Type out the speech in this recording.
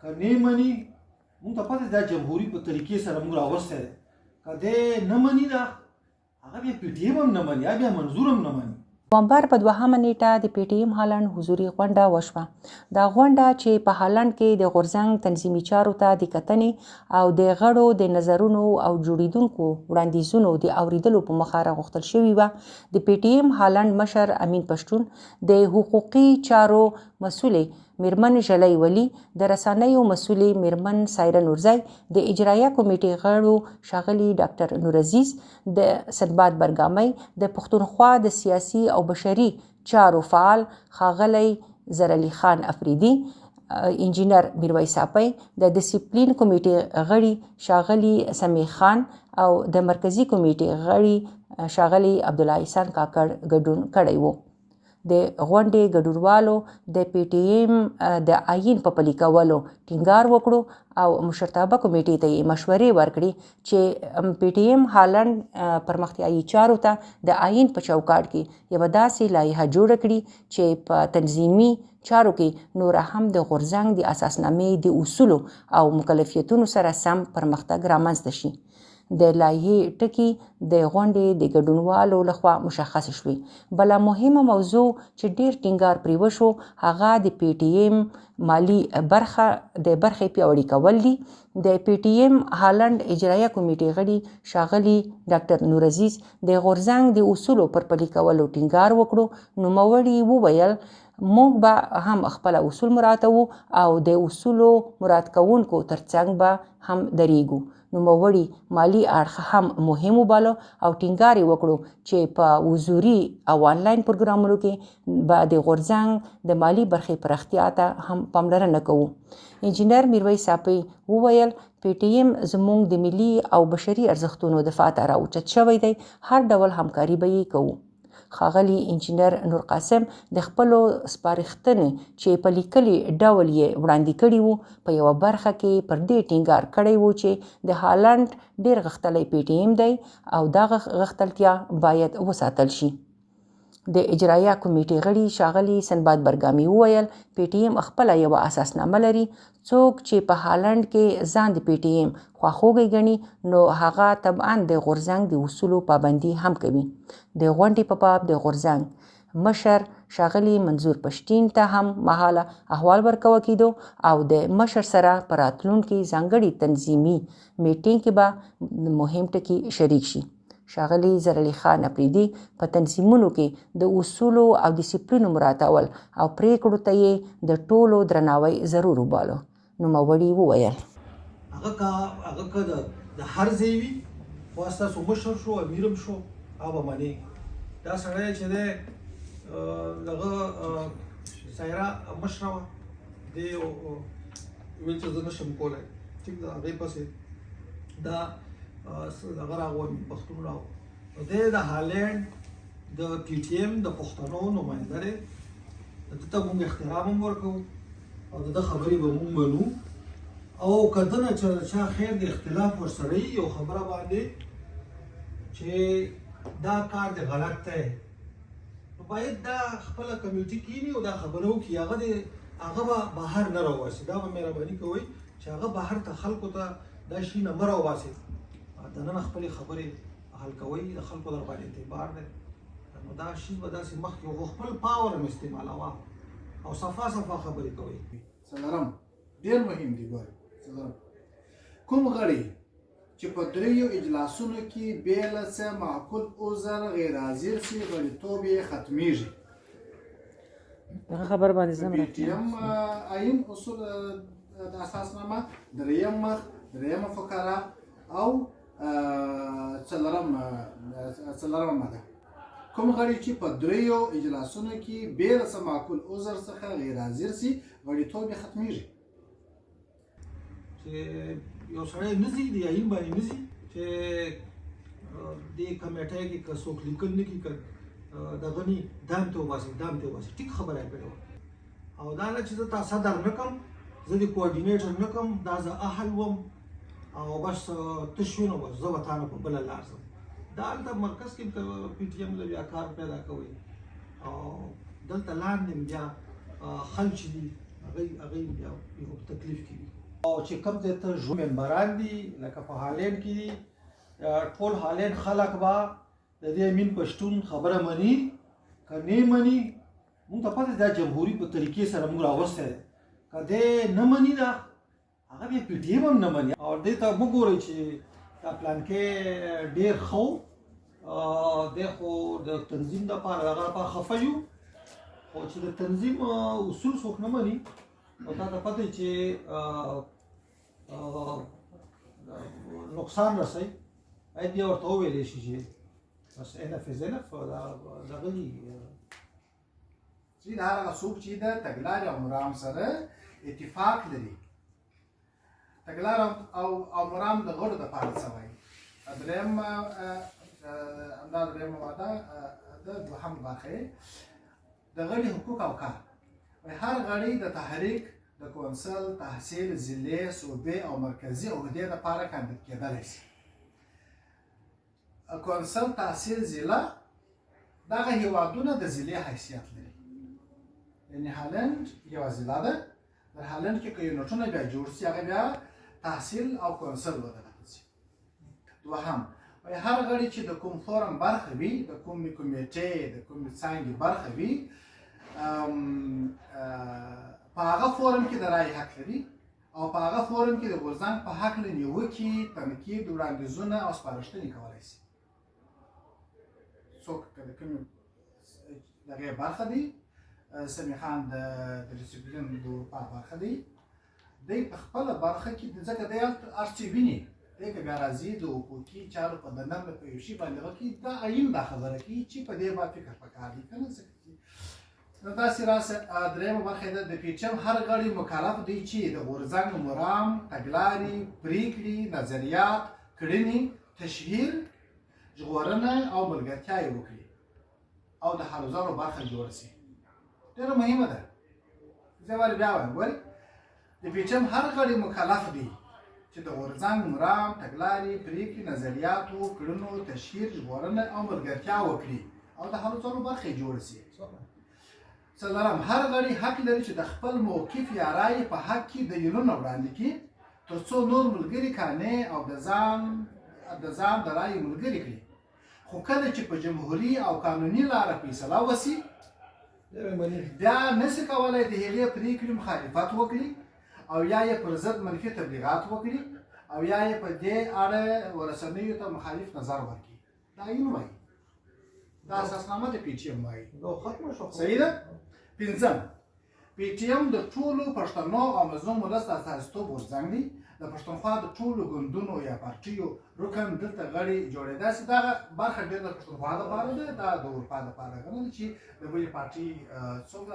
که نه مني، مونږ ته پته ده جمهوري په طریقې سره مونږ راوستی دی. که دی نه مني، دا هغه بیا پي ټي ایم هم نه مني، بیا منظور هم نه مني. نومبر په 2مه نیټه د پي ټي ایم هالنډ حضوري غونډه وشوه. دا غونډه چې په هالنډ کې د غورځنګ تنظیمي چارو ته د کتنې او د غړو د نظرونو او جوړېدونکو وړاندیزونو د اوریدلو په موخه راغوښتل شوې وه، د پي ټي ایم هالنډ مشر امین پښتون، د حقوقي چارو مسؤلې میرمن ژلۍ ولي، د رسنیو مسؤلې میرمن سایره نورزی، د اجرایه کمیټې غړو ښاغلي ډاکټر نورعزیز، د سندباد برګامۍ، د پښتونخوا د سیاسي او بشري چارو فعال ښاغلی زرعلي خان افریدي، انجینر میرویس ساپی، د دسپلین کمیټې غړي ښاغلي سمیع خان او د مرکزي کمیټې غړي ښاغلي عبدالله احسان کاکړ ګډون کړی وو. د غونډې ګډونوالو د پي ټي ایم د آیین په پلي کولو ټینګار وکړو او مشرتابه کمیټې ته یې مشورې ورکړې چې پي ټي ایم هالنډ پرمختیایي چارو ته د آیین په چوکاټ کې یوه داسې لایحه جوړه کړي چې په تنظیمي چارو کې نوره هم د غورځنګ د اساسنامې د اصولو او مکلفیتونو سره سم پرمختګ رامنځته شي. د لایحې ټکي د غونډې د ګډونوالو لخوا مشخص شوې. بله مهمه موضوع چې ډیر ټینګار پرې وشو، هغه د پي ټي ایم مالي برخه د برخې پیاوړي کول دي. د پي ټي ایم هالنډ اجرایه کمیټې غړي ښاغلي ډاکټر نورعزیز د غورځنګ د اصولو پر پلي کولو ټینګار وکړو. نوموړي وویل، موږ به هم خپله اصول مراعاتوو او د اصولو مراعات کوونکو ترڅنګ به هم درېږو. نوموړي مالي اړخ هم مهم وباله او ټینګار یې وکړو چې په حضوري او آنلاین پروګرامونو کې به د غورځنګ د مالي برخې پراختیا ته هم پاملرنه کوو. انجینر میرویس ساپي وویل، پي ټي ایم زموږ د ملي او بشري ارزښتونو دفاع ته راوچت شوی دی، هر ډول همکاري به یې کوو. ښاغلي انجینر نور قاسم د خپلو سپارښتنې چې په لیکلي ډول یې وړاندې کړي وو، په یوه برخه کې پر دې ټینګار کړی وو چې د هالنډ ډیر غښتلی پي ټي ایم دی او دا غښتلتیا باید وساتل شي. د اجرایه کمیټې غړي ښاغلي سنباد برګامي وویل، پي ټي ایم خپله یوه اساسنامه لري، څوک چې په هالنډ کې ځان د پي ټي ایم خواخوږی ګڼي، نو هغه طبعا د غورځنګ د اصولو پابندي هم کوي. د غونډې په باب د غورځنګ مشر ښاغلي منظور پښتین ته هم مهاله احوال ورکوه کېدو او د مشر سره په راتلونکي ځانګړي تنظیمي میټینګ کې به مهم ټکي شریک شي. ښاغلي زرعلي خان اپریدي په تنظیمونو کې د اصولو او دسپلینو مراعاتول او پرېکړو ته یې د ټولو درناوی ضرور وباله. نوموړي وویل، هغه که هغه که د هر ځای وي، خو ستاسو مشر شو، امیر هم شو، هغه به منې. دا سړی چې دی، دغه سایره مشره وه، دی ویل چې زه نشم کولی، ټیک ده. هغې پسې دا دغه راغو، پښتون راغو. نو دی د هالنډ د پي ټي ایم د پښتنو نماینده دی، ده ته موږ احترام هم ورکوو او د ده خبرې به موږ منو. او که دنه چا خیر د اختلاف ورسره وي یو خبره باندې چې دا کار دی غلط دی، نو باید دا خپله کمیټي کیني او دا خبره وکړي. هغه دې هغه به بهر نه راوباسي. دا به مهرباني کوئ چې هغه بهر ته خلکو ته دا شي نه مه راوباسي. دننه خپلې خبرې حل کوئ، د خلکو در باندې اعتبار دی. نو دا شیز به داسې مخکې خو خپل پاور هم استعمالوه او صفا صفا خبرې کوئ. څلورم ډېر مهم دی، ګورئ، څلورم: کوم غړي چې په دریو اجلاسونو کې بې له څه معقول عذر غیر حاضر شي، غړیتوب یې ختمیږي. دغه خبر باندې زم پي ټي ایم آئین اصول د اساسنامه، دریم مخ، دریمه فقره او څلورمه ماده. کوم غړي چې په دریو اجلاسونو کې بې له څه معقول عذر څخه غیر حاضر شي، غړیتوب یې ختمیږي. چې یو سړی نه ځي، د آئین باندې نه ځي، چې دې کمیټه کې که څوک لیکل نه کړي، که دغه نی دام ته وباسي، دام ته وباسي، ټیک خبره یې کړې وه. او دا نه چې زه تا صدر نه کم، زه د کوارډینیټر نه کم، دا زه اهل وم او بس ته شوې، نو بس زه به تا نه په بله لار ځم. دا هلته مرکز کې پي ټي ایم له بیا کار پیدا کوي او دلته لاندې بیا خلک چې دي، هغوی بیا یو تکلیف کې وي. چې کوم ځای ته ژوند ممبران دي، لکه په هالند کې دي، ټول هالند خلک به د دې امین پښتون خبره مني که نه مني؟ موږ ته پته ده جمهوري په طریقې سره موږ راوستی دی. که دی نه مني، دا هغه بیا پي ټي ایم هم نه مني. او دې ته مه ګورئ چې دا پلانکی ډېر ښه و، دی خو د تنظیم دپاره دغه لپاره خفه یو، خو چې د تنظیم اصول څوک نه مني، نو تا ته پته چې نقصان رسوي. باید بیا ورته وویلی شي چې بس انف از انف. دا دغه دي چې هر هغه څوک چې د تګلارې او مرام سره اتفاق لري. تګلاره او مرام د غړو دپاره څه وایي؟ دریم، همدا درېیمه ماده د دوهم برخه د غړي حقوق او کار. هر غړی د تحریک د کونسل، تحصیل، ضلع، صوبې او مرکزي عهدې لپاره کاندید کېدلی شي. کونسل، تحصیل، ضلع دغه هیوادونه د ضلع حیثیت لري، یعنی هالند یوه ضلع ده. در هالند کې که یونټونه بیا جوړ سي، هغه بیا تحصیل او کونسل ودرول سي. دوهم، هر غړي چې د کوم فورم برخه وي، د کومې کمیټې، د کومې څانګې برخه وي، په هغه فورم کې د رایې حق لري او په هغه فورم کې د غورځنګ په حق له نیوکې، تنقید، وړاندیزونه او سپارښتنې کولی شي. څوک که د کومې دغې برخه دی، سمیع خان د ډیسپلین د اروپا برخه دی، دی په خپله برخه کې، ځکه دی هر څه ویني، دی که بیا راځي د حقوقي چارو په دننه په یو شي باندې وکړي، دا آیین دا خبره کوي چې په دې باندې فکر پکار دی که نه. ځکه چې نو داسې راسه. درېیمه برخه ده، د پي ټي ایم هر غړی مکلف دی چې د غورځنګ مرام، تګلارې، پرېکړې، نظریات، کړنې، تشهیر، ژغورنه او ملګرتیا یې وکړي او د هلو ځلو برخه جوړه شي. ډېره مهمه ده، زه ورې بیا وایم، ګورئ، د پي ټي ایم هر غړی مکلف دی چې د غورځنګ مرام، تګلارې، پرېکړې، نظریاتو، کړنو، تشهیر، ژغورنه او ملګرتیا وکړي او د هلو ځلو برخه یې جوړه شي. څلورم، هر غړی حق لري چې د خپل موقف یا رایې په حق کې دلیلونه وړاندې کړي، تر څو نور ملګري قانع او د ځان د رایې ملګري کړي. خو کله چې په جمهوري او قانوني لاره فیصله وسي، بیا نسي کولی د هغې پرېکړې مخالفت وکړي او یا یې پر ضد منفي تبلیغات وکړي او یا یې په دې اړه رسنیو ته مخالف نظر ورکړي. دا آیین وایي، دا اساسنامه د پي ټي ایم وایي. صحیح ده. پنځم، پي ټي ایم د ټولو پښتنو او مظلوم ولس د استازیتوب غورځنګ دی. د پښتونخوا د ټولو ګوندونو یا پارټیو رکن دلته غړي جوړېدای شي. دغه برخه ډېر د پښتونخوا دپاره ده، دا د اروپا دپاره نه ده چې د بلې پارټي څوک.